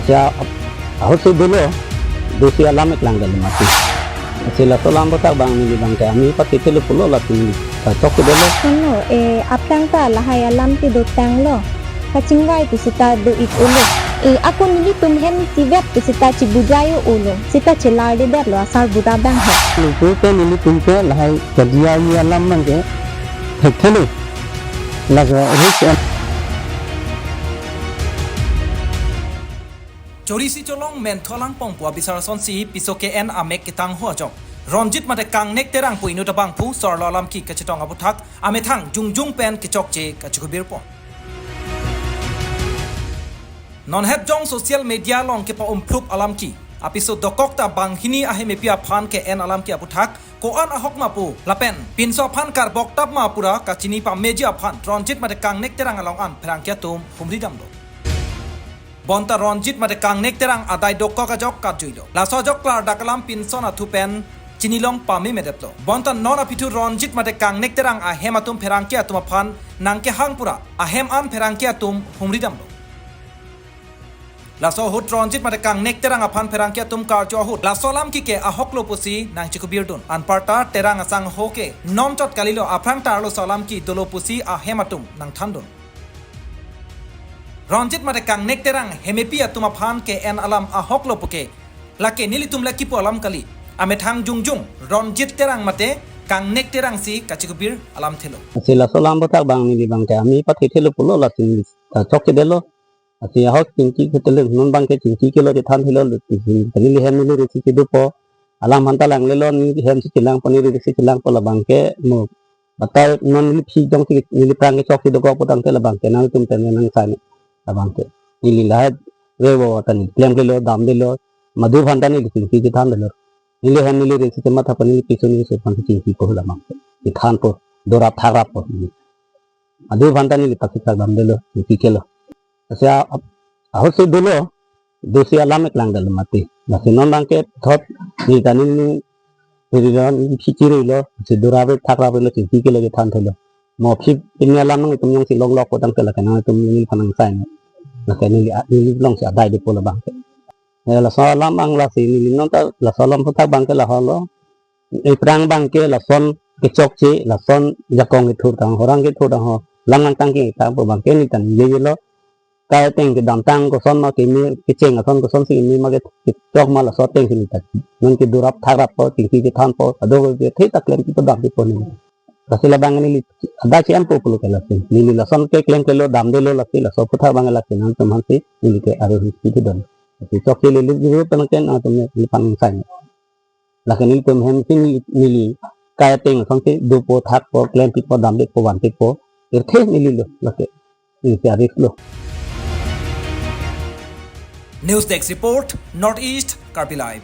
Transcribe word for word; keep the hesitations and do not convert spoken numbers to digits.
Ya, ahut si dolo, dosi alam iklang dali mati. Si laso alam botak bang neli bang ke ami pati tele pulo la tin, ta chok ke dolo. Kono, eh, aphrang ta lahai alam ti dotanglo. Kachingvai tu sita do-ik-olo. Eh, ako nelitum hem isivet tu sita chibujai-o-olo. Sita chelar-de-detlo asarbura bang he. Nelitum ke, nelitum ke lahai kejia alam bang ke. Thek thelo. Laso risk. Chorisi cholong mentho langpong pu abisar asonsi piso ke-en amek ketangho ajok Ronjit mate Kangnek Terang pu inut abangphu sorlo alam ke kachetong aputhak amethang jongjong pen kechokche kachikubirpo. Non het jong social media along kepa-umphrup alam ke apiso dokok ta banghini ahem epi aphan ke-en alam ke aputhak ko-an ahok ma pu lapen pinso aphan karbok tap ma pura kachini pameji aphan Ronjit mate Kangnek Terang along an pherangke atum humri damlo. Bonta Ronjit mate Kangnek Terang adai dokok ajok katjuilo. Laso ajok klardak alam pinson athu pen chinilong pame medetlo. Bonta non aphi thu Ronjit mate Kangnek Terang ahem atum pherangke atum aphan nangkehang pura ahem an pherangke atum humri damlo. Laso ahut Ronjit mate Kangnek Terang aphan pherangke atum karju ahut laso alam ke ke ahoklo pusi nangchikubir dun. Anparta Terang asangho ke non chot kalilo, aphrang ta arloso alam ke dolo pusi ahem atum nangthan dun. Ronjit mate Kangnek Terang hem epi atum aphan ke-en alam ahoklo puke lake nelitum le kipu alam kali. Amethang jongjong Ronjit Terang mate Kangnek Terang si kachikubir alam thelo. Si laso alam botak bang neli bang ke ami pati tele pulo la tin, ta chok ke dolo. Asi ahok chingki ke tele non bang ke chingki kelo chethan thelo, neli hem neli resi kedopo. Alam aphan ta langlelo, neli hem si chelangpo, neli resi chelangpo, labang ke mo batai non neli phi jongsi neli pherangke chok si dokok pu tangte labang ke nangtum pen nang sai ne. Labang ke neli lahai revo ta neli klemklelo, damdelo, madu aphan ta neli chingki chethandelo. Neli hem neli resi chemathapo, neli piso neli so aphan chingkipo labang ke. Chethanpo, dorap thakrappo. Madu aphan ta neli pasikar damdelo, chingki kelo. Asi a-, ahut si dolo, dosi alam iklang dali mati. Lasi non bang ke thot neli ta neli neli ron phichirilo, si dorap thakraplo, chingki kelo, chethan thelo. Mo phi pini alam nangtum jongsi longlok pu tangte lake nangtum neliphan nang sai ne. Lake neli a-, neli alongsi adai dopo labang ke. Ya, laso alam ang lasi neli non ta laso alam botak bang ke laholo. Ephrang bang ke lason kechokche, lason jakong kethur tang, horang kethur tang ho. Lang lang tang ke ta pu bang ke neli ta neli yelo. Kai ateng kedamtang koson ma keme, kecheng ason kosonsi keme ma ke, kechok ma laso ateng si neli ta. Non ke dorap thakrappo, chingki chethanpo, ado ke theta klempipo dampipo neli. Lasi labang neli adai si ampo pulo ke lasi. Neli lason ke klemklelo, damdelo lasi, laso aputhak bang lasi nangtum aphansi neli ke aru hi si don. Lasi chokche lele guru pen ke nangtum neliphan sai ne. Lake nelitum hem si neli, neli kai ateng asonsi dopo, thakpo, klempipo, damdepo, vanpipo, irthe nelilo, lake neli si arislo. News Desk Report, North East Karbi Live.